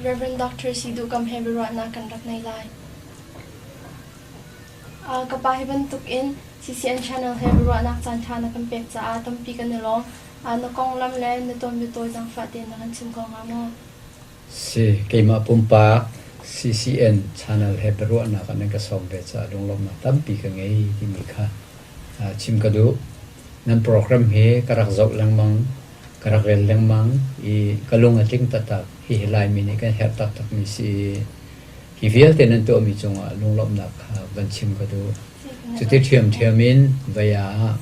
Rev. Dr. Sidu Kam he biaruahnak kan rak nei lai. Ka pa hi bantukin CCN channel he biaruahnak caanṭha na kan pek caah tampi kan i lawm. Na konglam le na tuanbia tawi zaangfah tein na kan chim ko hnga maw? Si, keimah pumpak CCN channel he biaruahnak ah nan ka sawm ve caah lunglawmhnak tampi ka ngei timi kha chim ka duh. Nan program hi ka rak zoh lengmang, ka rak rel lengmang i ka lung a tling taktak. Hihi Laimi nih kan herh taktakmi si i hi vialte nan tuahmi cungah lunglawmhnak kha van chim ka duh. Cuti ṭhiamṭhiam in vei ah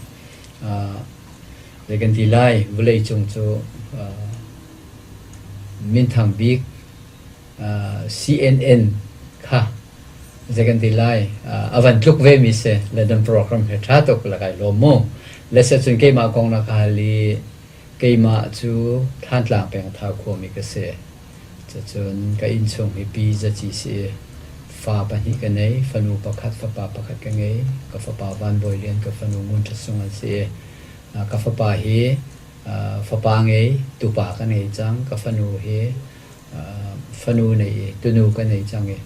zei kan ti lai, vawleicung cu minthang bik CNN kha zei kan ti lai a van tluk ve mi si le nan program he ṭha tuk la kai lawm mu le se cun keimah kong na ka hal i keimah cu Thantlang peng Thau khuami ka si cucun ka innchung hi pi zaci si fa pahnih ka nei fanu pakhat fapa pakhat ka ngei ka fapa Van Bawi Lian ka fanu Ngun Ṭha Sung an si ka fapa hi Fapa ngei, tupa ka ngei cang. Ka fanu hi fanu nei i tunu ka nei cang i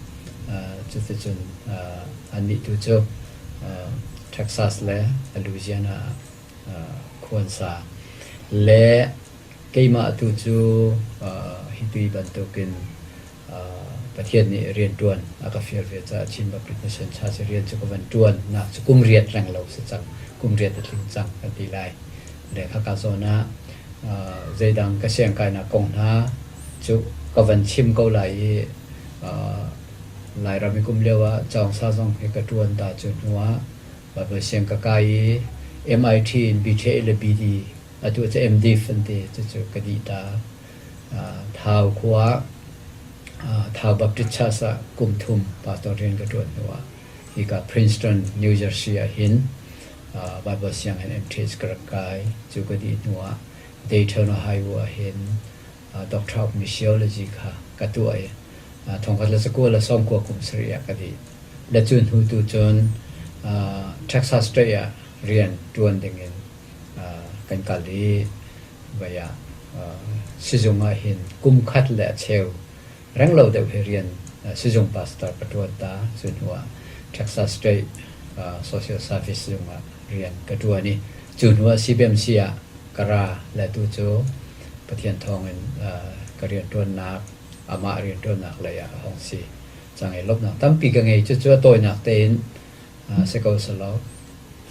cuticun annih tu cu Texas le Louisiana ah khua an sa. Le keimah tu cu hi tui bantukin Pathian nih rianṭuan a ka fial ve caah Chin Baptist Mission Church rian cu ka van ṭuan nak cu kum riat reng lo si cang. Kum riat a tling cang kan ti lai. Le khaka zawn ah zeidang ka siangkainak kong hna cu ka van chim ko lai i Lairam i kum lio ah cawngsa zong hi ka ṭuan ta cu hnu ah Bible siang ka kai i MIT in BTA le BD atu cu MDiv an ti cucu ka dih ta. Thau khua Thau Baptist Church ah kum thum pastor rian ka ṭuan hnuah hika Princeton, New Jersey ah hin Bible sianginn MTH ka rak kai. Cu ka dih hnuah Dayton, Ohio ah hin Doctor of Missiology kha ka tuah i thongkhat le zakua le sawmkua kum sarih ah ka dih. Le cu hnu tu cun Texas State ah rian ṭuan dingin kan kal i Vai ah sizung ah hin kum khat le a cheu renglo deuh hi rian sizung pastor ka ṭuan ta. Cu hnu ah Texas State Social Service zung ah rian ka ṭuan i cu hnu ah CBMC ah ka ra le tu cu Pathian thawngin ka rianṭuannak amah rianṭuannak lei ah a hung si cang i lawmhnak tampi ka ngei. Cucu a tawinak tein si ko selaw.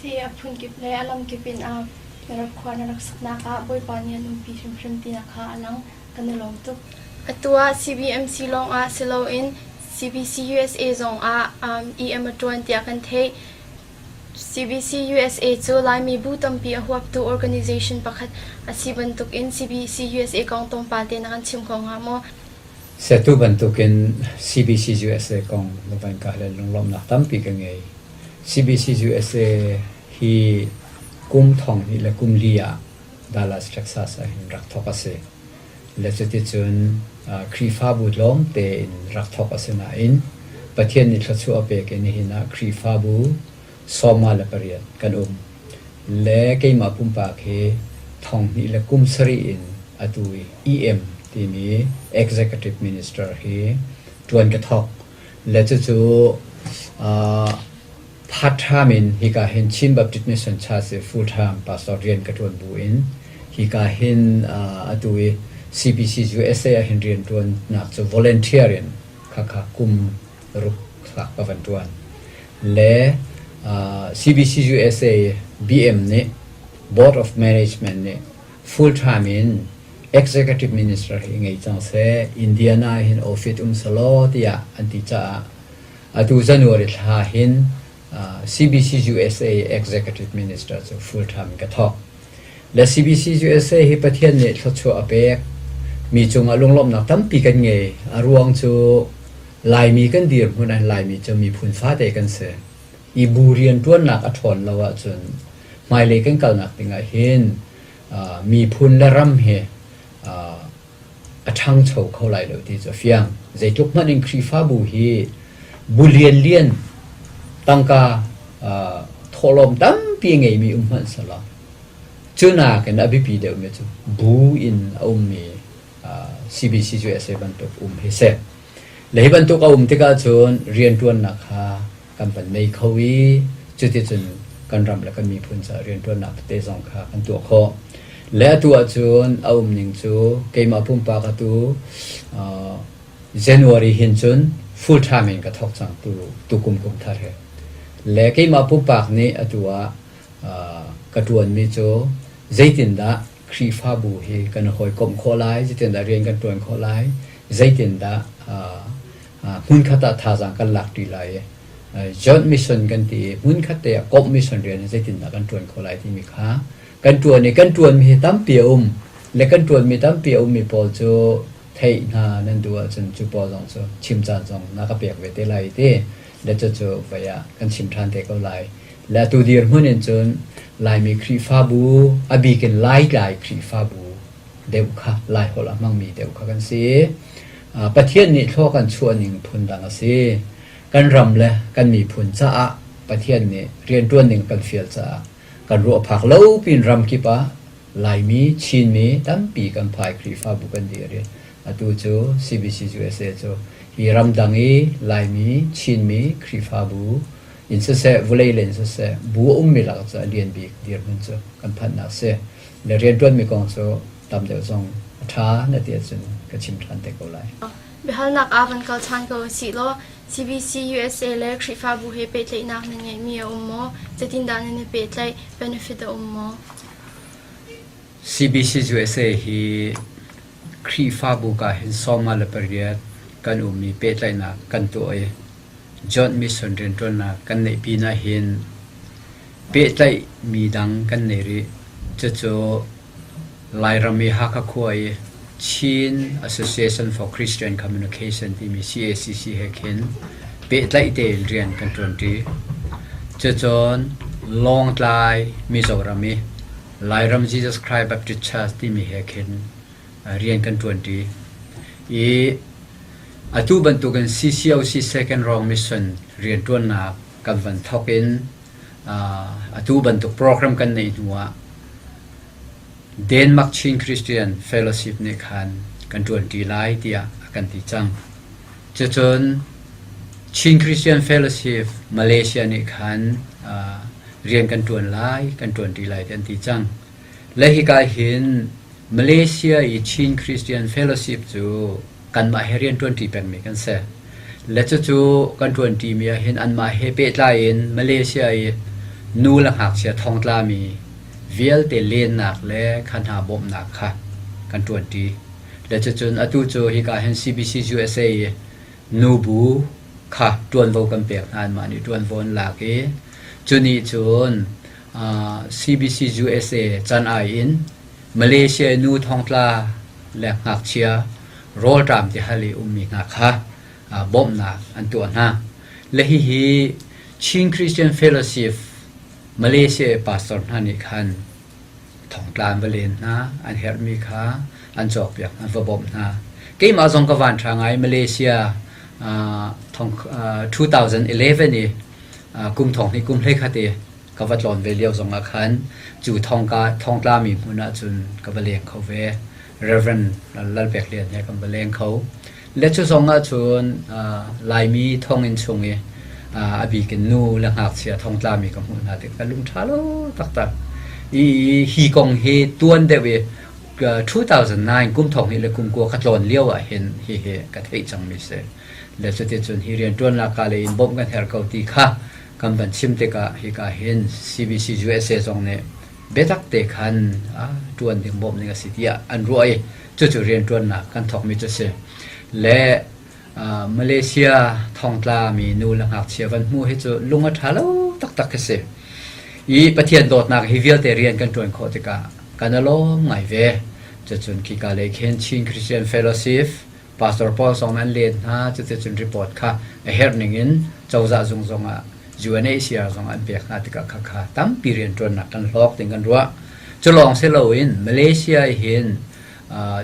Hi a phunkip le a lamkip in a na rak khua na rak saknak ah Bawipa nih an umpi hrimhrim tinak kha a lang. Kan i lawm tuk. Atu ah CBMC lawng ah si loin CBC USA zong ah EM a ṭuan tiah kan theih. CBC USA cu Laimi bu tampi a huaptu organization pakhat a si bantukin CBC USA kong tlawmpal te na kan chim kho hnga maw? Setu bantukin CBC USA kong na van ka le lunglawmhnak tampi ka ngei. CBC USA hi kum thong hnih le kum li ah Dallas, Texas ah hin rak thawk a si. Le cuticun Khrihfabu tlawm tein rak thawk a si nain Pathian nih thluachuah a pek i nihin ah Khrihfabu 58 kan um. Le keimah pumpak hi thong hnih le kum sarih in atu i EM timi Executive Minister hi ṭuan ka thawk. Le cucu part time in hika hin Chin Baptist Mission Church i full time pastor rian ka ṭuan bu in hika hin atu i CBC USA ah hin rian ṭuannak cu volunteer in khakha kum ruk hlak ka van ṭuan. Le CBC USA BM nih Board of Management nih full time in executive minister hi ngei cang seh Indiana hin office um selaw tiah an ti caah atu January thla hin CBC USA executive minister cu full time in ka thawk. Le CBC USA hi Pathian nih thluachuah a pek mi cungah lunglawmhnak tampi kan ngei. A ruang cu Laimi kan dirhmun ah Laimi cu miphun fate kan si. I bu rianṭuannak a ṭhawn lo ahcun hmailei kan kalnak dingah hin miphun le ram hi a ṭhangcho kho lai lo ti cu a fiang. Zeitluk hmanh in Khrihfabu hi bu lianlian tangka thawhlawm tampi a ngeimi um hmanh selaw cu nakin a biapi deuhmi cu bu in a ummi. CBC USA bantuk um hi si. Le hi bantuk a um tikah cun rianṭuannak kha kan van nei kho i cuticun kan ram le kan miphun caah rianṭuannak tete zong kha kan tuah khawh. Le atu ahcun a um ning cu keimah pumpak atu January hin cun full time in ka thawk cang tu tukum kum thar hi. Le keimah pumpak nih atu ah ka ṭuanmi cu zeitindah Khrihfabu hi kan hawikomh khawh lai, zeitindah rian kan ṭuan khawh lai, zeitindah hmunkhat ah thazaang kan lakṭi lai i joint mission kan ti i hmunkhat te ah komh mission rian hi zeitindah kan ṭuan khawh lai timi kha kan ṭuan i kan ṭuanmi hi tampi a um le kan ṭuanmi tampi a ummi pawl cu theih hna nan duh ahcun cu pawl zong cu chim caan zong na ka pek ve te lai ti le cucu voi ah kan chim ṭhan te ko lai. Le atu dirhmun in cun Laimi Khrihfabu, a bik in Laitlai Khrihfabu deuh kha Laiholh a hmangmi deuh kha kan si. Pathian nih thlua kan chuah ning phundang a si. Kan ram le kan miphun caah Pathian nih rianṭuan ning kan fial caah kan ruah phak lo pin ram kip ah Laimi, Chinmi tampi kan phai Khrihfabu kan dir i atu cu CBC USA cu hi ramdang i Laimi, Chinmi Khrihfabu in siseh, vawlei len siseh, bu a ummi lak cu a lian bik dirhmun cu kan phanhnak si. Le rianṭuanmi kong cu tam deuh zong a ṭha na ti ahcun ka chim ṭhan te ko lai. Biahalnak ah van kal ṭhan ko usih law CBC USA le Khrihfabu he pehtlaihnak na ngeihmi a um maw? Zeitindah nan i pehtlaih? Benefit a um maw? CBC USA hi Khrihfabu ka hin 58 kan ummi pehtlaihnak kan tuah i Joint Mission rianṭuannak kan neih pinah hin pehtlaihmi dang kan nei rih. Cucu Lairam i Hakha khua i Chin Association for Christian Communication timi CACC he khin pehtlaih tein rian kan ṭuanṭi. Cucun Lawngtlai, Mizoram i Lairam Jesus Christ Baptist Church timi he khin rian kan ṭuanṭi. I atu bantukin CCOC Second Wrong Mission rianṭuannak kan van thawk in atu bantuk program kan neih hnuah Denmark Chin Christian Fellowship nih khan kan ṭuanṭi lai tiah a kan ti cang. Cucun Chin Christian Fellowship Malaysia nih khan rian kan ṭuan lai, kan ṭuanṭi lai ti an ti cang. Le hika hin Malaysia i Chin Christian Fellowship cu kanmah he rian ṭuanṭi pengmi kan si. Le cucu kan ṭuanṭimi ahhin anmah he pehtlai in Malaysia i nu le ngakchia thongtlami vialte lennak le kha hna bawmhnak kha kan ṭuanṭi. Le cucun atu cu hika hin CBC USA i nubu kha ṭuanvo kan pek hna anmah nih ṭuanvo an lak i cu nih cun CBC USA can ai in Malaysia nu thongtla le ngakchia rawlṭam tihal i ummi hna kha bawmhnak an tuah hna. Le hihi Chin Christian Fellowship Malaysia pastor hna nih khan thongtla an va len hna, an herhmi kha an cawkpiak hna, va bawmh hna. Keimah zong ka van ṭha ngai Malaysia 2011 i kum thong hnih kum hlei khat i ka va tlawn ve lio zong ah khan cu thongka thongtlami hmun ah cun ka va leng kho ve. Reverend Lalpek Lian he kan va leng kho. Le cu zong ah cun Laimi thonginn chung i a bik in nu le ngakchia thongtlami ka hmuh hna tik ka lung ṭha lo taktak. I hi kong hi tuan deuh i 2009 kum thong hnih le kum kua ka tlawn lio ah hin hihi ka theih cangmi si. Le cuticun hi rianṭuannak ka lei in bawmh kan herh ko ti kha kan van chim tikah hika hin CBC USA zong nih biatak te khan ṭuan ding bawmh ding a si tiah an ruah i cucu rianṭuannak kan thawkmi cu a si. Le Malaysia thongtla mi nu le ngakchia van hmuh hi cu lung a ṭha lo taktak khi si. I Pathian dawtnak hi vialte rian kan ṭuan khawh tikah kan i lawm ngai ve. Cucun khika lei khin Chin Christian Fellowship Pastor pawl zong an len hna cuticun report kha a herh ning in cozah zung zong ah UNHCR zong an pek hna tikah khakha tampi rianṭuannak kan hlawk ding kan ruah. Cu lawng si loin Malaysia hin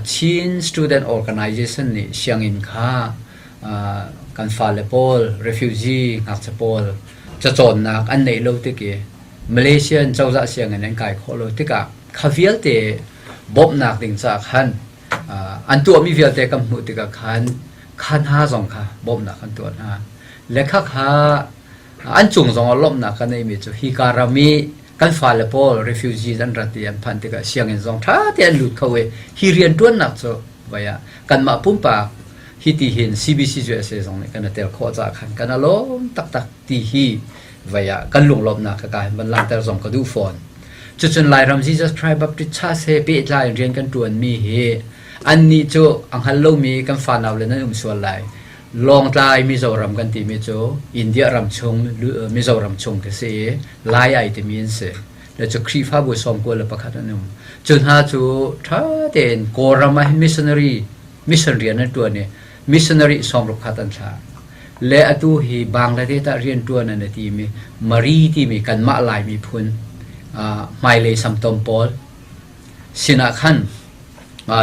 Chin Student Organization nih sianginn kha kan fale pawl refugee ngakchia pawl cacawnnak an neih lo tik i Malaysian cozah sianginn an kai khawh lo tikah kha vialte bawmhnak ding caah khan. An tuahmi vialte kan hmuh tikah khan kha hna zong kha bawmhnak kan tuah hna. Le khakha an cung zong ah lawmhnak kan neihmi cu hika ram i kan fale pawl refugees an rat i an phanh tikah sianginn zong ṭha tein an lut kho i hi rianṭuannak cu vai ah kanmah pumpak hi ti hin CBC USA zong nih kan i tel khawh caah khan kan i lawm taktak ti hi vai ah kan lunglawmhnak ka hin van langhter zong ka duh fawn. Cucun Lairam Jesus Christ Baptist Church he pehtlai in rian kan ṭuanmi hi annih cu a hngal lomi kan fanau le nan um sual lai. Lawngtlai Mizoram kan timi cu India ram chung Mizoram chung khi si i Lai ai timi an si. Le cu Khrihfabu 91 an um. Cu hna cu ṭha tein Kawlram ah hin missionary mission rian an ṭuan i missionary sawmruk khat an thlah. Le atu hi Bangladesh ah rian ṭuan an i timi Mari timi kanmah Lai miphun hmailei samtom pawl sinah khan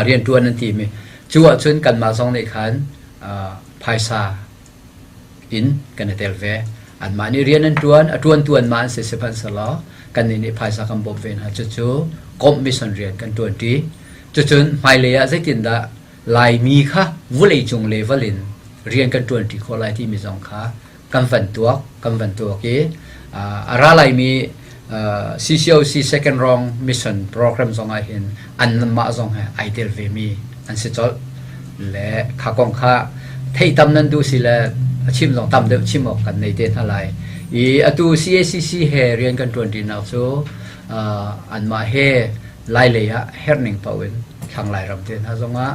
rianṭuan an timi cu ahcun kanmah zong nih khan phaisa in kan i tel ve. Anmah nih rian an ṭuan, a ṭuantu anmah an si sihmanhsehlaw kannih nih phaisa kan bawmh ve hna. Cucu komh mission rian kan ṭuanṭi. Cucun hmailei ah zeitindah Laimi kha vawleicung level in rian kan ṭuanṭi khawh lai timi zong kha kan van tuak kan van tuak i a ra laimi CCOC second round mission program zong ah hin anmah zong he ai tel ve mi an si colh le kha kong kha thei tam nan duh si le a chim zong tam deuh chim awk kan nei te hna lai i atu CACC he rian kan ṭuan ṭinak cu anmah he lai lei ah herh ning paoh in thlang lai ram te hna zong ah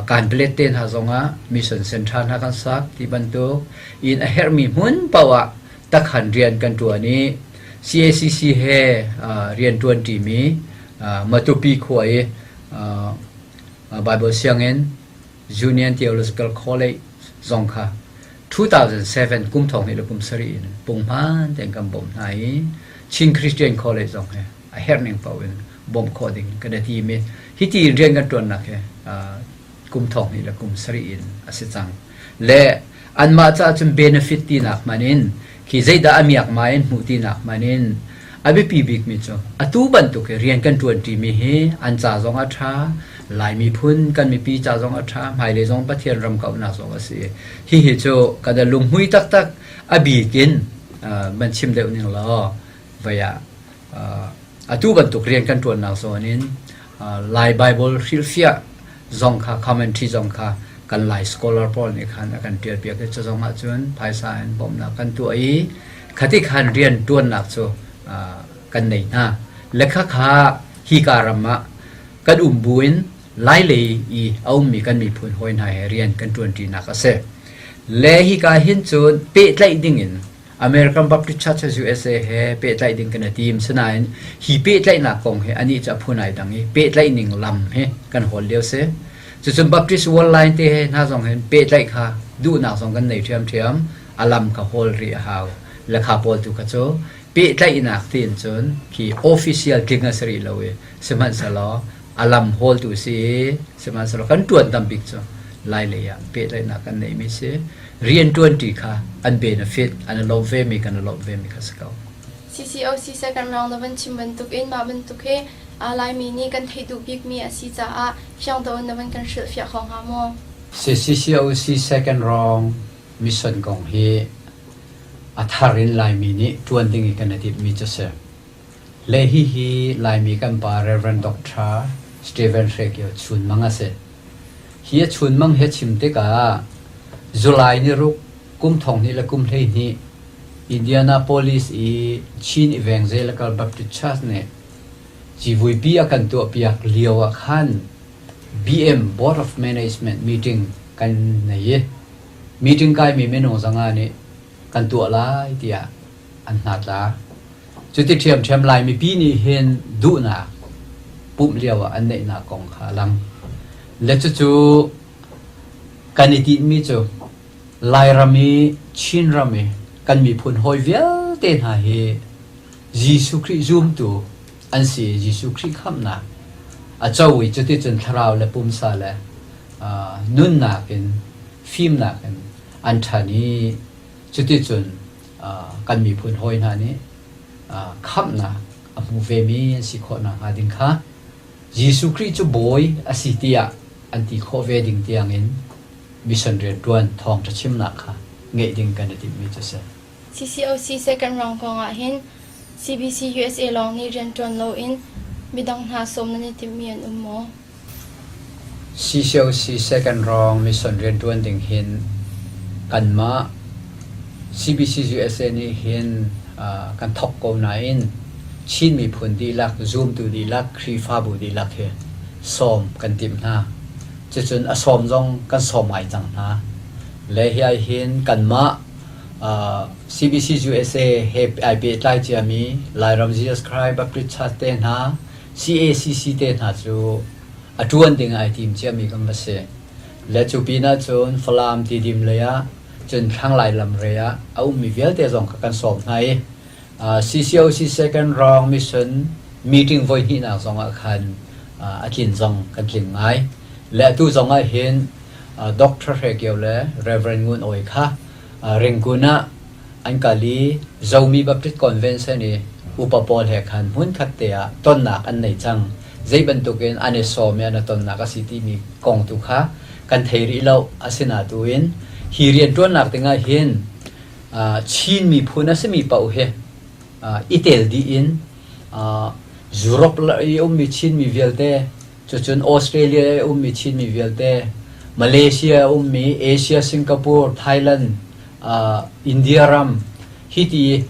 Kanpalet te hna zongah mission center hna kan sak ti bantuk in a herhmi hmun paoh ah takhan rian kan ṭuan i CACC he rian ṭuanṭimi Matupi khua i Bible sianginn Union Theological College zong kha 2007 kum thong hnih le kum sarih in punghman tein kan bawmh hna i Chin Christian College zong he a herh ning paoh in bawmh khawh ding kan i tim i hiti in rian kan ṭuannak hi kum thong hnih le kum sarih in a si cang. Le anmah caah cun benefit tinak hmanh in khi zeidah a miakma in hmuh tinak hmanh in a biapi bikmi cu atu bantuk hi rian kan ṭuanṭimi hi an ca zong a ṭha, Lai miphun kan mipi ca zong a ṭha, hmailei zong Pathian ram kauhnak zong a si. Hihi cu kan lunghmui taktak a bik in man chim deuh ning law vei ah atu bantuk rian kan ṭuannak zawn in Lai Bible hrilhfiah zong kha commentary zong kha kan Lai scholar pawl nih khan a kan ṭialpiak i cu zong ahcun phaisa in bawmhnak kan tuah i khati khan rian ṭuannak cu kan nei hna. Le khakha hika ram ah kan um buin Lai lei i a ummi kan miphun hawi hna he rian kan ṭuanṭinak a si. Le hika hin cun pehtlaih dingin American Baptist Churches USA he pehtlaih ding kan i tim. Sinain hi pehtlaihnak kong hi anih cu a phun ai dang i pehtlaih ning lam hi kan hawl lio si. Cucun Baptist World Line te he hna zong hin pehtlaih kha duhnak zong kan nei ṭhiamṭhiam. A lam kha hawl rih a hau. Lekha pawl tu kha cu pehtlaihnak tiin cun khi official tling a si rih lo i sihmanhsehlaw a lam hawltu si i sihmanhsehlaw kan ṭuan tam bik cu Lai lei ah pehtlaihnak kan neihmi si. Rianṭuanṭi kha an benefit an i lawm vemi kan i lawmh vemi kha si ko. CCOC second round na van chim bantukin mah bantuk hi Laimi nih kan theih duh bikmi a si caah fiang deuh in na van kan hrilhfiah kho hnga maw? CCOC second round mission kong hi a thar in Laimi nih ṭuan ding i kan i timhmi cu si. Le hihi Laimi kan pa Rev. Dr. Stephen Hre Kio chunmang a si. Hi a chunmang hi a chim tikah July ni ruk kum thong hnih le kum 12 Indianapolis i Chin Evangelical Baptist Church nih civuipi a kan tuahpiak lio ah khan BM Board of Management meeting kan nei i meeting kaimi minung zanga nih kan tuah lai tiah an hnatla. Cuti ṭhiamṭhiam Lai mipi nih hin duhnak pumh lio ah an neihnak kong kha a lang. Le cucu kan i tinhmi cu Lairam i Chinram i kan miphun hawi vialte hna hi Jesuh Khrih zumtu an si i Jesuh Khrih khamhnak a co i cuticun thlarau le pumsa le nunnak in fimnak in an ṭhan i cuticun kan miphun hawi hna nih khamhnak a hmu vemi an si khawh nakhnga ding kha Jesuh Khrih cu Bawi a si tiah an ti khawh ve ding tiangin mission rianṭuan thawngṭha chimnak kha ngeih ding kan i timhmi cu a si. CCOC second round kong ah hin CBC USA lawng nih rianṭuan loin midang hna sawm nan i timhmi an um maw? CCOC second round mission rianṭuan ding hin kanmah CBC USA nih hin kan thawk ko nain Chin miphun dihlak, zumtu dihlak, Khrihfabu dihlak hi sawm kan timh hna. Cucun a sawm zong kan sawm ngai cang hna. Le hi ah hin kanmah CBC USA he ai pehtlai ciami Lairam Jesus Christ Baptist Church te hna, CACC te hna cu a ṭuan ding ai tim ciami kan va si. Le cu pinah cun Falam Tidim lei ah cun Thlanglai lam rei ah a ummi vialte zong kha kan sawm hna i CCOC second round mission meeting voi hnihnak zong ah khan a tlin zong kan tling ngai. Le atu zong ah hin Dr. Hre Kio le Reverend Ngun Awi kha Ringkun ah an kal i Zomi Baptist Convention i upa pawl he khan hmunkhat te ah tonnak an nei cang. Zei bantukin an i sawm i an i tonnak a si timi kong tu kha kan thei rih lo. Asinain hi rianṭuannak dingah hin Chin miphun a simi paoh hi i tel dih in Europe i ummi Chinmi vialte, cucun Australia i ummi Chinmi vialte, Malaysia i ummi Asia, Singapore, Thailand, India ram hiti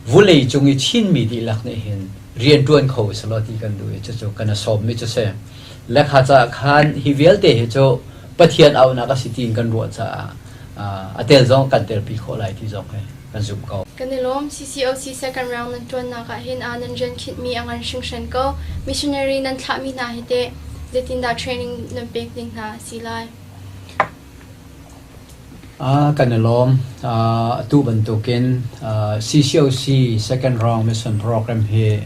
vulei cung i Chinmi dihlak nih hin rianṭuan kho usalaw ti kan duh i cucu kan i sawmmi cu si. Le kha caah khan hi vialte hi cu Pathian auhnak a si tiin kan ruah caah a tel zong kan telpi khawh lai ti zong hi kan zumh ko. Kan i lawm. CCOC second round nan ṭuannak ah hin nan rian khinhmi a ngan hringhran ko. Missionary nan thlahmi hna hi teh zeitindah training nan pek ding hna a si lai? Kan i lawm. Atu bantukin CCOC second round mission program hi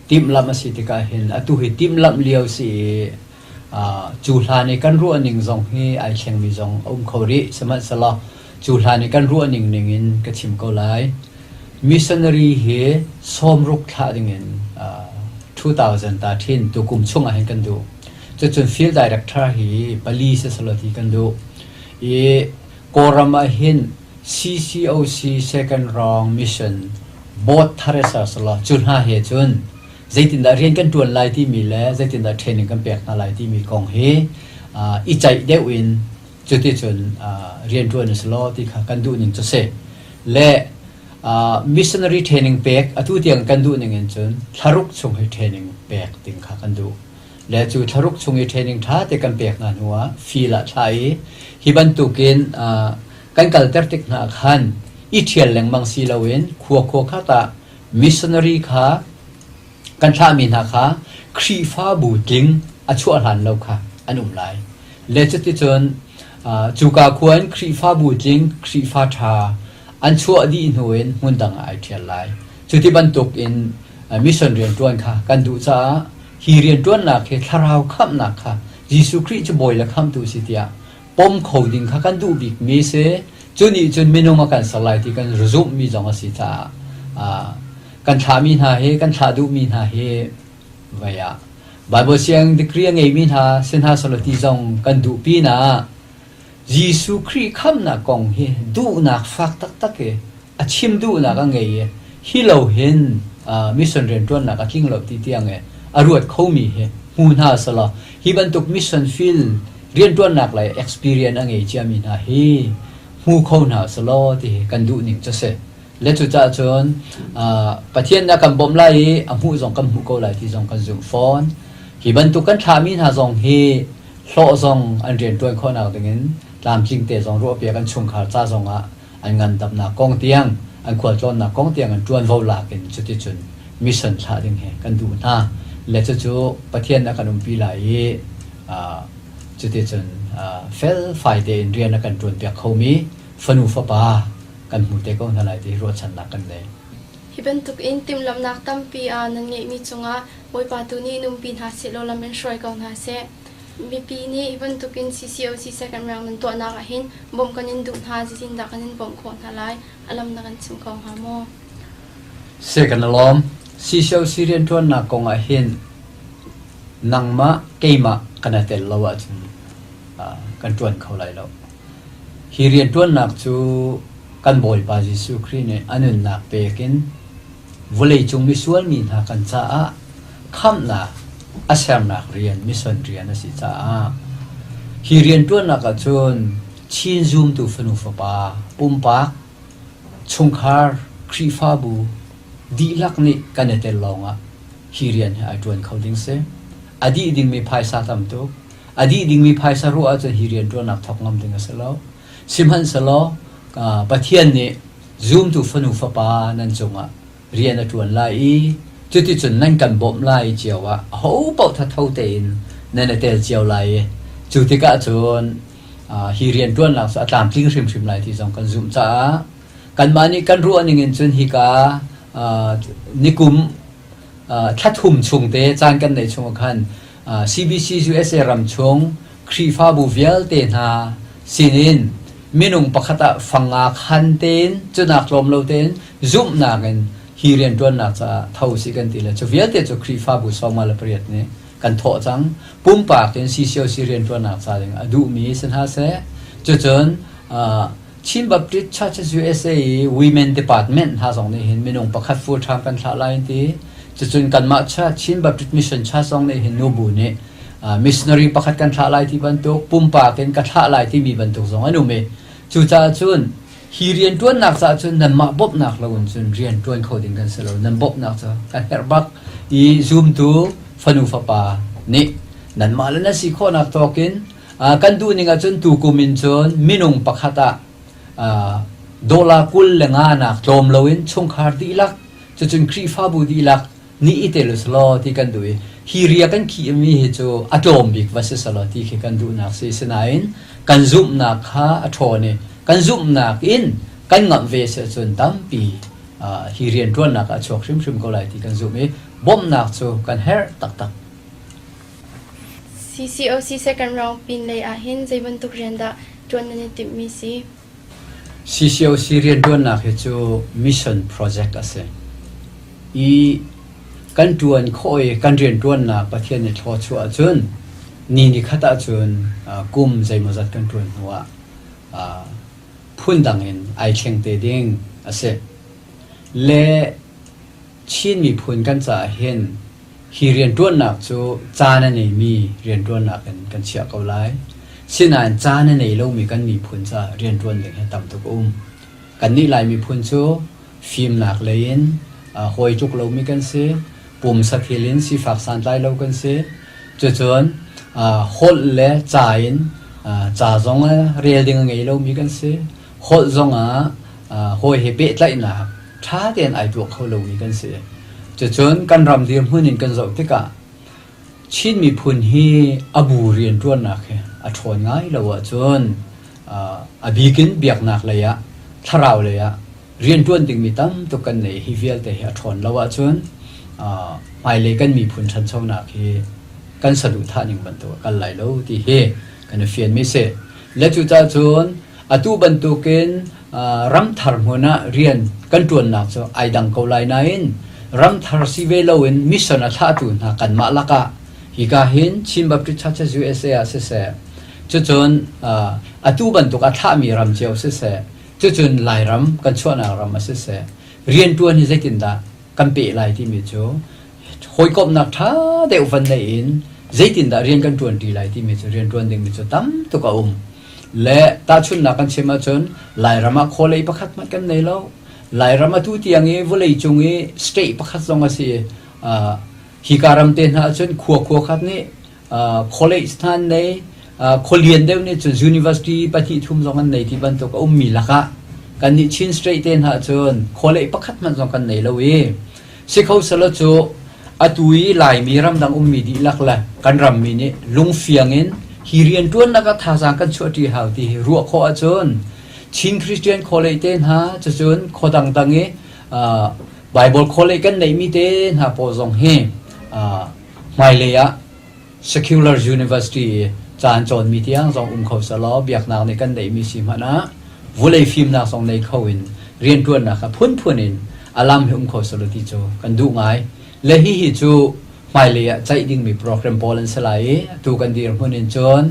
timhlamh a si tikah hin atu hi timhlamh lio si i cu hlan i kan ruahning zong hi ai thlengmi zong a um kho rih. Sihmanhsehlaw cu hlan i kan ruahning ning in ka chim ko lai. Missionary hi sawmruk thlah dingin 2013 tukum chungah hin kan duh. Cucun field director hi pali siselaw ti kan duh. I Kawlram ah hin CCOC second round mission board thar ser selaw cu hna he cun zeitindah rian kan ṭuan lai timi le zeitindah training kan pek hna lai timi kong hi i ceih deuh in cuticun rian ṭuan a si law ti kha kan duh ning cu si. Le missionary training pek atu tiang kan duh ning in cun thlaruk chung hi training pek ding kha kan duh. Le cu thlaruk chung i training ṭha te kan pek hna hnu ah feel ah thla i hi bantukin kan kalter tik hna khan i ṭhial lengmang si loin khua khua khat ah missionary kha kan thlahmi hna kha Khrihfabu tling a chuah hlan lo kha an um lai. Le cuticun cuka khua in Khrihfabu tling Khrihfa ṭha an chuah dih hnu in hmun dang ah ai ṭhial lai. Cuti bantuk in mission rianṭuan kha kan duh caah hi rianṭuannak hi thlarau khamhnak kha Jesuh Khrih cu Bawi le Khamhtu si tiah pom kho ding kha kan duh bikmi si. Cu nih cun minung a kan ser lai ti kan zumhmi zong a si caah kan thlahmi hna hi kan thlah duhmi hna hi vei ah Bible siang degree a ngeimi hna si hna selaw ti zong kan duh pinah Jesuh Khrih khamhnak kong hi duhnak fak taktak i a chim duhnak a ngei i hi lo hin mission rianṭuannak a tling lo ti tiang i a ruat khomi hi hmu hna selaw hi bantuk mission field rianṭuannak lei experience a ngei ciami hna hi hmu kho hna selaw ti hi kan duh ning cu si. Le cucaah cun Pathian nih a kan bawmh lai i a hmuh zong kan hmuh ko lai ti zong kan zumh fawn. Hi bantuk kan thlahmi hna zong hi hlawh zong an rianṭuan khawhnak dingin tlamtling te zong ruahpiak an chungkhar ca zongah an ngandamnak kong tiang an khualtlawnnak kong tiang an ṭuanvo lak in cuticun mission thlah ding hi kan duh hna. Le cucu Pathian a kan umpi lai i cuticun felfai tein rian a kan ṭuanpiak khomi fanu fapa kan hmu te ko hna lai ti ruahchannak kan nei. Hi bantuk in timhlamhnak tampi ah nan ngeihmi cungah Bawipa tu nih numpi hna sehlaw lam in hruai ko hna seh. Mipi nih hi bantukin CCOC second round nan tuahnak ahhin bawmh kan in duh hna, zeitindah kan in bawmh khawh hna lai? A lam na kan chim kho hnga maw? Si kan i lawm. CCOC rianṭuannak kong ahhin nangmah keimah kan i tel lo ahcun kan ṭuan kho lai lo. Hi rianṭuannak cu kan Bawipa Jesuh Khrih nih a nunnak pek in vawleicung misual mi hna kan caah khamhnak a sernak rian, mission rian a si caah hi rianṭuannak ahcun Chin zumtu fanu fapa pumpak, chungkhar, Khrihfabu dihlak nih kan i tel lawngah hi rian hi ai ṭuan kho ding si. A dih dingmi phaisa tam tuk. A dih dingmi phaisa ruah ahcun hi rianṭuannak thawk ngam ding a si lo. Sihmanhsehlaw Pathian nih zumtu fanu fapa nan cungah rian a ṭuan lai i cuticun nan kan bawmh lai cio ah aho paoh thatho tein nan i tel cio lai i cu tikah cun hi rianṭuannak cu a tlamtling hrimhrim lai ti zong kan zumh caah kanmah nih kan ruah ning in cun hika nikum thla thum chung te caan kan neih chung ah khan CBC USA ram chung Khrihfabu vialte hna sinin minung pakhat ah fanga khan tein cunak tlawm lo tein zumhnak in hi rianṭuannak caah tho si kan ti le cu vialte cu Khrihfabu 58 nih kan thawh cang. Pumpak in CCOC rianṭuannak ca ding a duhmi si hna seh, cucun Chin Baptist Churches USA i Women Department hna zong nih hin minung pakhat full time kan thlah lai an ti. Cucun kanmah Church, Chin Baptist Mission Church zong nih hin nubu nih missionary pakhat kan thlah lai ti bantuk, pumpak in ka thlah lai timi bantuk zong an um i cucaah cun hi rianṭuannak caah cun nanmah bawmhnak lo in cun rian ṭuan kho ding kan si lo. Nan bawmhnak cu kan herh bak i zumtu fanu fapa nih nanmah le nan si khawhnak tawk in Kan duhning ahcun tukum in cun minung pakhat ah dollar 25 nak tlawm loin chungkhar dihlak, cucun Khrihfabu dihlak nih i tel usulaw ti kan duh i hi ria kan khihmi hi cu a tlawm bik va si selaw ti khi kan duhnak si. Sinain kan zumhnak kha a ṭhawn i kan zumhnak in kan ngamh ve si ahcun tampi hi rianṭuannak ah a chuak hrimhrim ko lai ti kan zumh i bawmhnak cu kan herh taktak. CCOC second round pinlei ahhin zei bantuk rian dah ṭuan nan i timhmi si? CCOC rianṭuannak hi cu mission project a si. I kan ṭuan khawh i kan rianṭuannak Pathian nih thlawchuah ahcun ni nikhat ahcun kum zeimawzat kan ṭuan hnuah phundang in ai thleng te ding a si. Le Chin miphun kan caah hin hi rianṭuannak cu caan a neimi rianṭuannak in kan chiah ko lai. Sinain caan a nei lomi kan miphun caah rianṭuan ding hi tam tuk a um. Kannih Lai miphun cu fimnak lei in hawi tluk lomi kan si, pumsa thil in sifak santlai lo kan si. Cucun holh le ca in ca zong rel ding a ngei lomi kan si. Holh zongah hawi he pehtlaihnak ṭha tein ai tuah kho lomi kan si. Cucun kan ram dirhmun in kan zoh tikah Chin miphun hi a bu rianṭuannak hi a ṭhawn ngai lo ahcun a bik in biaknak lei ah thlarau lei ah rianṭuan dingmi tam tuk kan nei hi vialte hi a ṭhawn lo ahcun hmailei kan miphun ṭhanchonak hi kan saduhthah ning bantuk a kal lai lo ti hi kan i fianmi si. Le cucaah cun atu bantukin ramthar hmun ah rian kan ṭuannak cu ai dang ko lai nain ramthar si ve loin mission a thlahtu hna kanmah lakah hika hin Chin Baptist Churches USA ah siseh cucun atu bantuk a thlahmi ram cio siseh cucun Lairam kan chuahnak ram ah siseh rianṭuan hi zeitindah kan peh lai timi cu hawikomhnak ṭha deuh van neih in zeitindah rian kan ṭuanṭi lai timi cu rianṭuan dingmi cu tam tuk a um. Le tahchunhnak kan chim ahcun Lairam ah khualei pakhat hmanh kan nei lo. Lairam atu tiang i vawleicung i state pakhat zong a si. Hika ram te hna ahcun khua khua khat nih college hna an nei, khualian deuh nih cun university pahnih thum zong an nei ti bantuk a ummi lakah kannih Chin state te hna cun khualei pakhat hmanh zong kan nei lo i Si kho selaw cu atu i Laimi ramdang ummi dihlak le kan rammi nih lungfiang in hi rianṭuannak ah thazaang kan chuahṭi hau ti hi ruah khawh ahcun Chin Christian College te hna cucun khua dangdang i Bible College kan neihmi te hna pawl zong hi hmailei ah Secular University caan cawnmi tiang zong um kho selaw biaknak nih kan neihmi si hmanh ah vulei fimnak zong nei kho in rianṭuannak kha phunphun in a lam hi um kho selaw ti cu kan duh ngai. Le hihi cu hmailei ah ceih dingmi program pawl an si lai i atu kan dirhmun in cun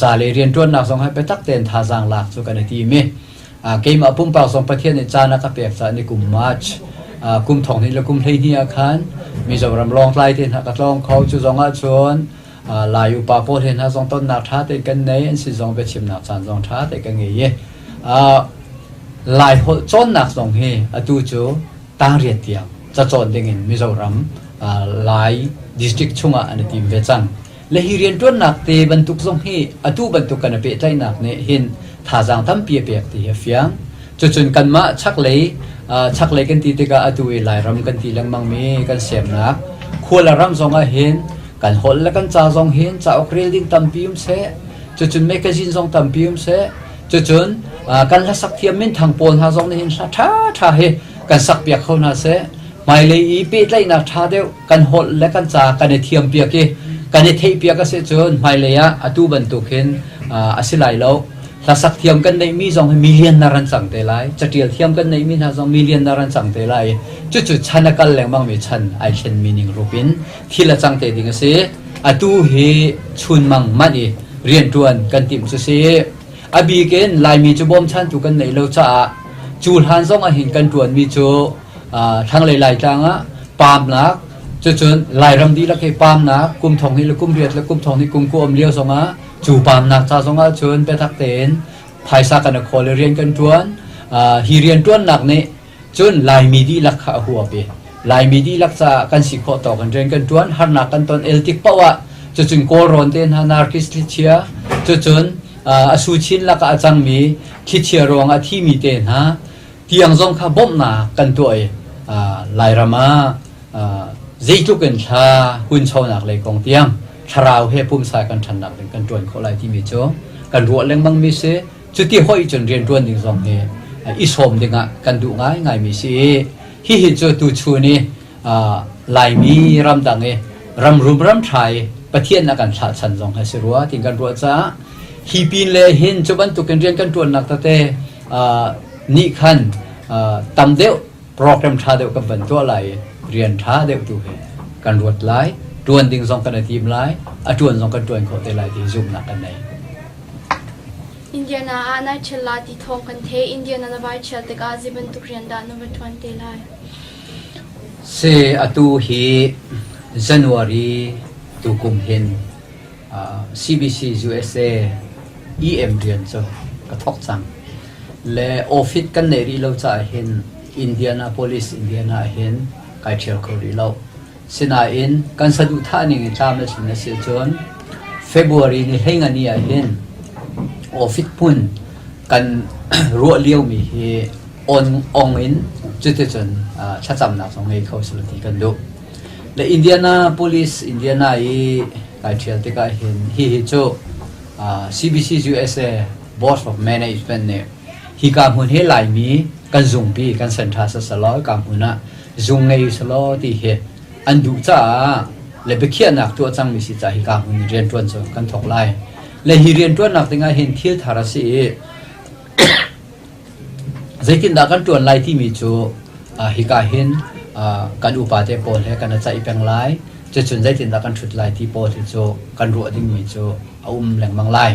Ca le rianṭuannak zong hi biatak tein thazaang lak cu kan i tim i keimah pumpak zong Pathian nih caan a ka pek caah ni kum March kum thong hnih le kum 12 ah khan Mizoram Lawngtlai te hna ka tlawng kho. Cu zong ah cun Lai upa pawl he hna zong tonnak ṭha tein kan nei, an sin zong biachimnak caan zong ṭha te kan ngei i Lai holh cawnnak zong hi atu cu tangriat tiang cacawn dingin Mizoram Lai district chungah an i tim ve cang. Le hi rianṭuannak te bantuk zong hi atu bantuk kan i pehtlaihnak nih hin thazaang tampi a pek ti hi a fiang. Cucun kanmah chaklei chaklei kan ti tikah atu i Lairam kan ti lengmangmi kan semnak khual ram zong ah hin kan holh le kan ca zong hin cauk rel ding tampi um seh, cucun magazine zong tampi um seh, cucun kan hlasak thiam minthang pawl hna zong nih hin hla ṭhaṭha hi kan sakpiak kho hna seh. Hmailei i pehtlaihnak ṭha deuh kan holh le kan ca kan i thiampiak i kan i theihpiak a si cun hmailei ah atu bantuk hin a si lai lo. Hlasak thiam kan neihmi zong hi million nar an cang te lai. Caṭial thiam kan neihmi hna zong million nar an cang te lai. Cucu chan a kal lengmangmi chan ai thlenmi ning rup in thil a cang te ding a si. Atu hi chunmang manh i rianṭuan kan timh cu si. A bik in Laimi cu bawmchantu kan neih lo caah cu hlan zong ah hin kan ṭuanmi cu thlanglei Laitlang ah paamnak, cucun Lairam dihlak hi paamnak kum thong hnih le kum riat le kum thong hnih kum ku um lio zongah cu paamnak ca zongah cun biatak tein phaisa kan i khawl i rian kan ṭuan. Hi rian ṭuannak nih cun Laimi dihlak kha a huap i Laimi dihlak caah kan si khawh tawk in rian kan ṭuan. Harnak kan ton el tik paoh ah cucun Kawlrawn te hna Narkis thlichia, cucun a su chin lakah a cangmi thlichia ruangah a thimi te hna tiang zong kha bawmhnak kan tuah i Lairam ah zeitluk in thla hunchonak lei kong tiang thlarau he pumsa kan ṭhannak ding kan ṭuan khawh lai timi cu kan ruah lengmang mi si. Cuti hoih cun rianṭuan ding zong hi i sawm dingah kan duh ngaingaimi si i hihi cu tuchun i Laimi ramdang i ramrum ramṭha i Pathian a kan thlah chan zong hi si rua tin kan ruah caah hi pin le hin cu bantukin rian kan ṭuannak tete nih khan tam deuh program ṭha deuh kan van tuah lai i rian ṭha deuh tu hi kan ruat lai, ṭuan ding zong kan i tim lai, a ṭuan zong kan ṭuan khawh te lai ti zumhnak kan nei. Indiana ah nai ṭhial la ti thawng kan theih. Indiana na vai ṭhial tikah zei bantuk rian dah na va ṭuan te lai? Si, atu hi January tukum hin CBC USA EM rian cu ka thawk cang. Le office kan neih rih lo caah hin Indianapolis, Indiana ah hin kai ṭhial kho rih lo. Sinain kan saduhthah ning in tlam le thlin a si ahcun February ni 14 ah hin office hmun kan ruah liomi hi on ong in cuticun thlacamnak zong ngei kho selaw ti kan duh. Le Indianapolis, Indiana i kai ṭhial tikah hin hihi cu CBC USA Board of Management nih hika hmun hi Laimi kan zungpi kan center sasalaw ka hmun ah zung ngei selaw ti hi an duh caah le biakhiahnak tuah cangmi si caah hika hmun in rianṭuan cu kan thawk lai. Le hi rianṭuannak dingah hin thil thar a si i Zeitindah kan ṭuan lai timi cu hika hin kan upate pawl he kan i ceih peng lai. Cucun zeitindah kan ṭhut lai ti pawl hi cu kan ruah dingmi cu a um lengmang lai.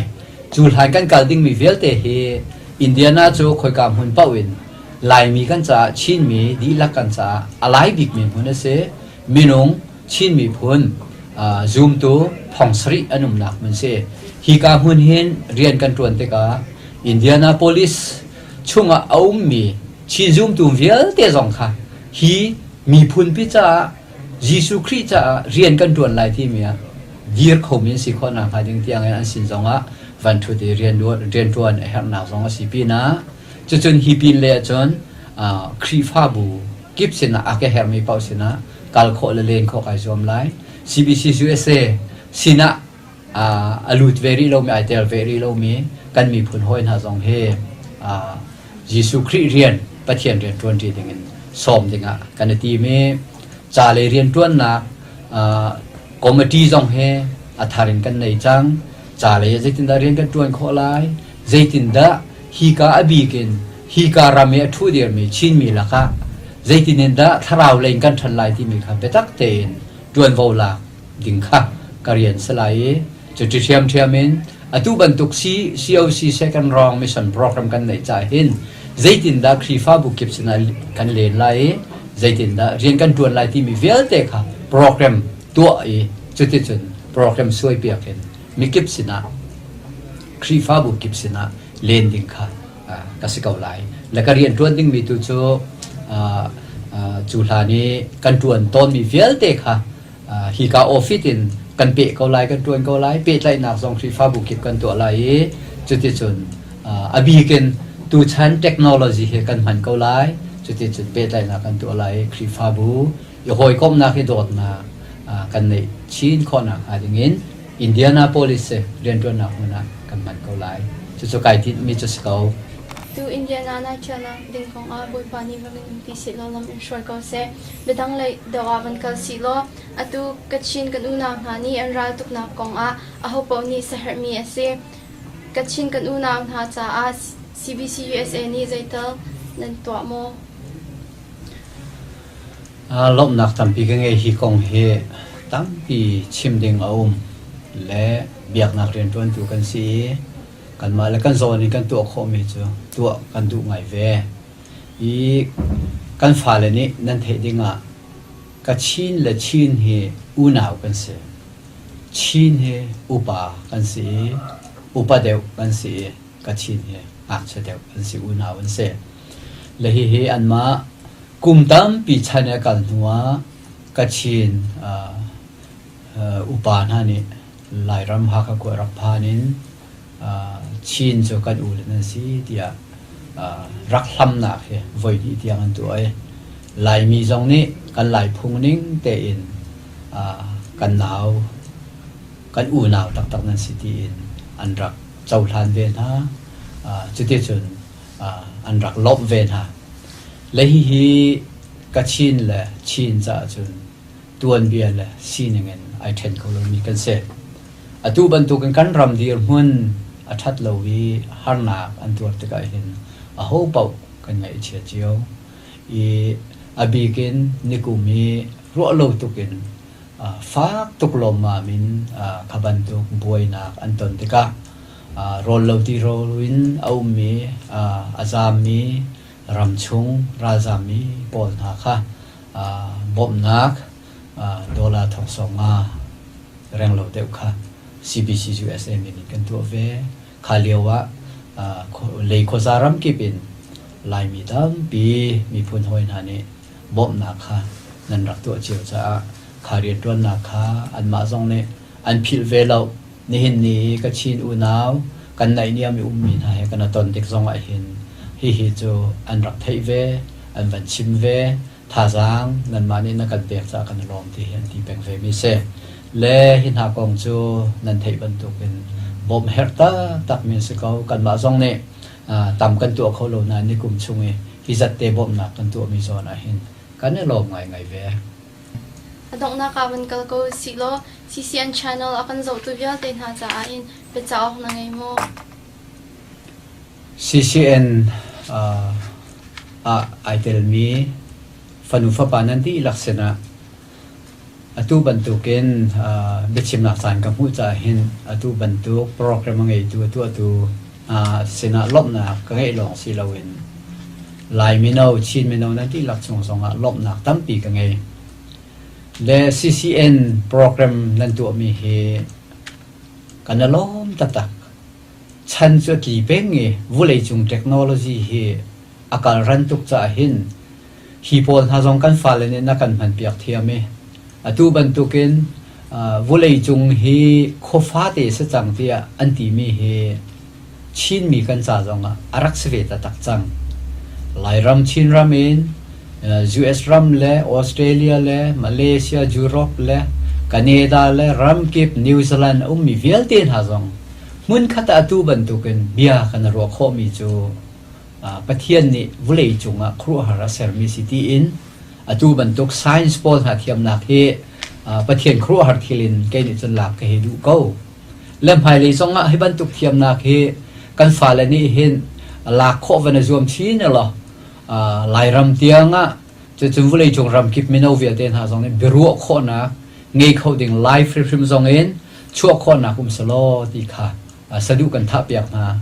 Cu hlan kan kal dingmi vialte hi Indiana cu khoika hmun paoh in Laimi kan caah Chinmi dihlak kan caah a lai bikmi hmun a si. Minung Chin miphun zumtu thong sarih an umnak hmun si. Hika hmun hin rian kan ṭuan tikah Indianapolis chungah a ummi Chin zumtu vialte zong kha hi miphunpi caah Jesuh Khrih caah rian kan ṭuan lai timi ah dir khomi an si khawh nakhnga ding tiangin an sin zongah van ṭhut i rianṭuan a herhnak zong a si pinah cucun hi pin le ahcun Khrihfabu kip sinah a ka herhmi paoh sinah kal khawh le len khawh kai zuam lai. CBC USA sinah a lut ve rih lomi ai tel ve rih lomi kan miphun hawi hna zong hi Jesuh Khrih rian Pathian rian ṭuanṭi dingin sawm dingah kan i tim i ca lei rianṭuannak committee zong hi a thar in kan nei cang. Ca lei ah zeitindah rian kan ṭuan khawh lai, zeitindah hika a bik in hika ram i a ṭhu dirmi Chinmi lakah zeitin in dah thlarau lei in kan ṭhan lai timi kha biatak tein ṭuanvo lak ding kha ka rian si lai i cuti ṭhiamṭhiam in Atu bantuk COC second round mission program kan neih caah hin zeitindah Khrihfabu kip sinah kan len lai i zeitindah rian kan ṭuan lai timi vialte kha program tuah i cuticun program suaipiak in mikip sinah Khrihfabu kip sinah len ding kha ka si ko lai. Le ka rian ṭuan dingmi tu cu cu hlan i kan ṭuan tawnmi vialte kha hika office in kan peh ko lai, kan ṭuan ko lai. Pehtlaihnak zong Khrihfabu kip kan tuah lai i cuticun a bik in tuchan technology hi kan hman ko lai. Cuticun pehtlaihnak kan tuah lai i Khrihfabu i hawikomhnak hi dawtnak kan neih chin khawhnak hnga dingin Indianapolis rianṭuannak hmun ah kan hman ko lai. Cucu kai tinhmi cu si ko. Tu Indiana na ṭialnak ding kongah Bawipa nih rak in umpi sehlaw lam in hruai ko seh. Biadang lei deuh ah van kal sih law, atu Kachin kan unau hna nih an ral tuknak kongah ahopaoh nih saherhmi a si. Kachin kan unau hna caah CBC USA nih zeital nan tuah maw? Lawmhnak tampi ka ngei. Hi kong hi tampi chim ding a um le biaknak rianṭuantu kan si i kanmah le kan zawn in kan tuah khawhmi cu tuah kan duh ngai ve. I kan fale nih nan theih dingah Kachin le Chin hi unau kan si. Chin hi upa kan si i upa deuh kan si i Kachin hi ngakchia deuh an si, unau an si. Le hihi anmah kum tampi chan i a kal hnuah Kachin upa hna nih Lairam Hakha khua rak phan in Chin cu kan u le nan si tiah rak hlamnak hi voi hnih tiang an tuah i Laimi zong nih kan Lai phung ning tein kan nau kan unau taktak nan si tiin an rak cohlan ve hna. Cuticun an rak lawmh ve hna. Le hihi Kachin le Chin caah cun tuanbia le sining in ai ṭhen kho lomi kan si. Atu bantukin kan ram dirhmun a ṭhat lo i harnak an tuar tikah hin aho paoh kan ngaihchia cio. I a bik in nikum i ruah lo tuk in fak tuk lawmmam in kha bantuk buainak an ton tikah rawl lo ti rawl in a ummi a zaammi ramchung ralzaammi pawl hna kha bawmhnak dollar thong 50 renglo deuh kha CBC USA min in kan tuah ve. Kha lio ah lei khuaza ramkip in Laimi tampi miphun hawi hna nih bawmhnak kha nan rak tuah cio caah kha rianṭuannak kha anmah zong nih an philh ve lo. Nihin ni i Kachin unau kan naihniam i ummi hna he kan i ton tik zong ahhin hihi cu an rak theih ve, an van chim ve, thazaang nanmah nih na kan pek caah kan i lawm ti hi an ti peng vemi si. Le hi hna kong cu nan theih bantukin bawmh herh taktakmi a si ko. Kanmah zong nih tam kan tuah kho lo nain nikum chung i hi zat te bawmhnak kan tuahmi zawn ahhin kan i lawm ngaingai ve. A donghnak ah van kal ko usih law CCN channel a kan zohtu vialte hna caah in biacah awk na ngei maw? CCN ah ai telmi fanu fapa nan dihlak sinah atu bantukin biachimnak caan ka hmuh caah hin atu bantuk program a ngeitu a tuahtu sinah lawmhnak ka ngeih lawng si loin Lai mino, Chin mino nan dihlak chung zongah lawmhnak tampi ka ngei. Le CCN program nan tuahmi hi kan i lawm taktak. Chan cu a tli peng i vawleicung technology hi a kal ran tuk caah hin hi pawl hna zong kan fale nih na kan hmanpiak thiam i atu bantukin vawleicung hi khuafate si cang tiah an timi hi Chinmi kan ca zongah a rak si ve taktak cang. Lairam Chinram in US ram le Australia le Malaysia, Europe le Canada le ramkip New Zealand a ummi vialte hna zong hmunkhat ah atu bantukin bia kan i ruah khawhmi cu Pathian nih vawlei cungah khuaruahhar a sermi si tiin atu bantuk science pawl hna thiamnak hi Pathian khuaruahhar thil in kei nih cun lak ka hei duh ko. Le hmailei zongah hi bantuk thiamnak hi kan fale nih hin lak khawh van i zuam chin law Lairam tiangah cucun vawleicung ramkip mino vialte hna zong nih biaruah khawhnak ngei kho ding live hrimhrim zong in chuah khawhnak um selaw ti kha. Saduh kan thahpiak hna.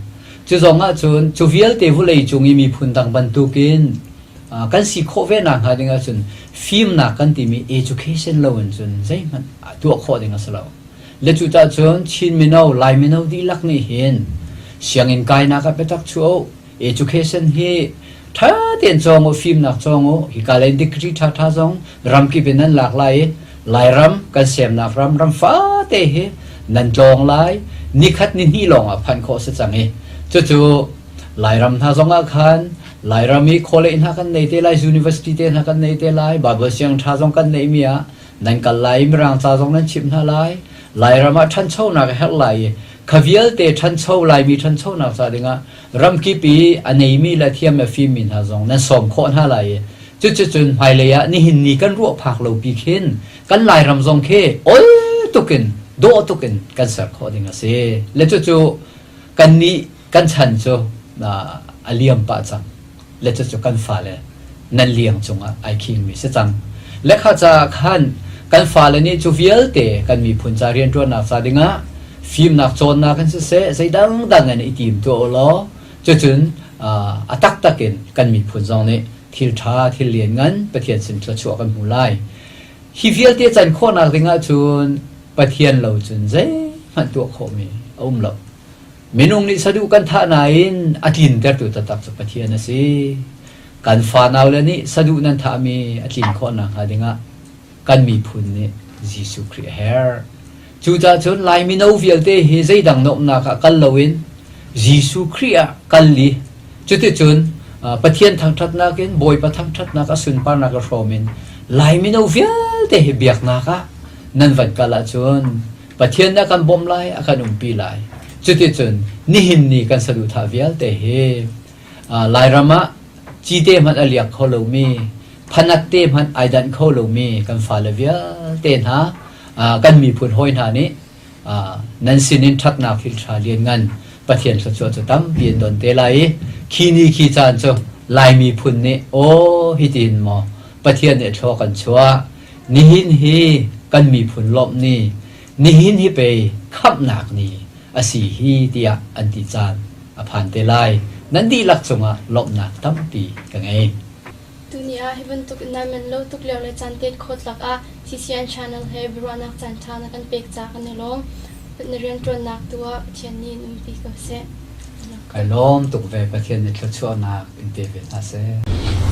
Cu zong ahcun cu vialte vawlei cung i miphun dang bantukin kan si khawh ve nakhnga ding ahcun fimnak kan timi education lo in cun zeihmanh tuah khawh ding a si lo. Le cucaah cun Chin mino, Lai mino dihlak nih hin sianginn kainak ah biatak chuah u. Education hi ṭha tein cawng u, fimnak cawng u. Hika lei degree ṭhaṭha zong ramkip in nan lak lai i Lairam kan semnak ram ram fate hi nan tlawng lai. Nikhat ni hnih lawng ah phanh khawh si cang i cucu Lairam hna zong ah khan Lairam i college hna kan nei te lai, university te hna kan nei te lai, Bible siang ṭha zong kan neihmi ah nan kal lai i Mirang ca zong nan chimh hna lai. Lairam ah ṭhanchonak a herh lai i kha vialte ṭhancho Laimi ṭhanchonak ca dingah ramkip i a neimi le thiam le fimmi hna zong nan sawm khawh hna lai i cuticun hmailei ah nihin ni kan ruah phak lo pi khin kan Lairam zong khi ol tukin dawh tukin kan ser khawh ding a si. Le cucu kannih kan chan cu a liam pah cang. Le cucu kan fale nan liang cungah ai khingmi si cang. Le kha caah khan kan fale nih cu vialte kan miphun ca rianṭuannak ca dingah fimnak cawnnak in siseh zeidang dang in i tim tuah u law cucun a taktak in kan miphun zong nih thil ṭha thil lianngan Pathian sin thluachuah kan hmu lai. Hi vialte can khawhnak dingah cun Pathian lo cun zeihmanh tuah khawhmi a um lo. Minung nih saduh kan thah nain a tlintertu taktak cu Pathian a si. Kan fanau le nih saduh nan thahmi a tlin khawh nakhnga dingah kan miphun nih Jesuh Khrih a herh. Cucaah cun Lai mino vialte hi zeidang nuamhnak ah kal loin Jesuh Khrih ah kal i cuticun Pathian thangṭhatnak in Bawipa thangṭhatnak a sunparnak a hrawm in Lai mino vialte hi biaknak ah nan van kal ahcun Pathian nih a kan bawmh lai, a kan umpi lai. Cuticun nihin ni kan saduhthah vialte hi Lairam ah cite hmanh a liak kho lomi, phanat te hmanh ai danh kho lomi kan fale vialte hna kan miphun hawi hna nih nan sinin ṭhatnak thil ṭha lianngan Pathian thluachuah cu tampi an don te lai i khi ni khi caan cu Lai miphun nih aw hitin maw Pathian nih thlua kan chuah nihin hi kan miphun lawmh ni nihin hi pei khamhnak ni a si hi tiah an ti caan a phan te lai nan dihlak cungah lawmhnak tampi ka ngei. Tuni ah hi bantuk in nai manh lo tuk lio le caan tet khawt lakah CCN channel he biaruahnak caanṭha na kan pek caah kan i lawm. Na rianṭuannak tu ah Pathian nih in umpi ko seh. Kai lawm tuk ve Pathian nih thluachuahnak in pe ve hna seh.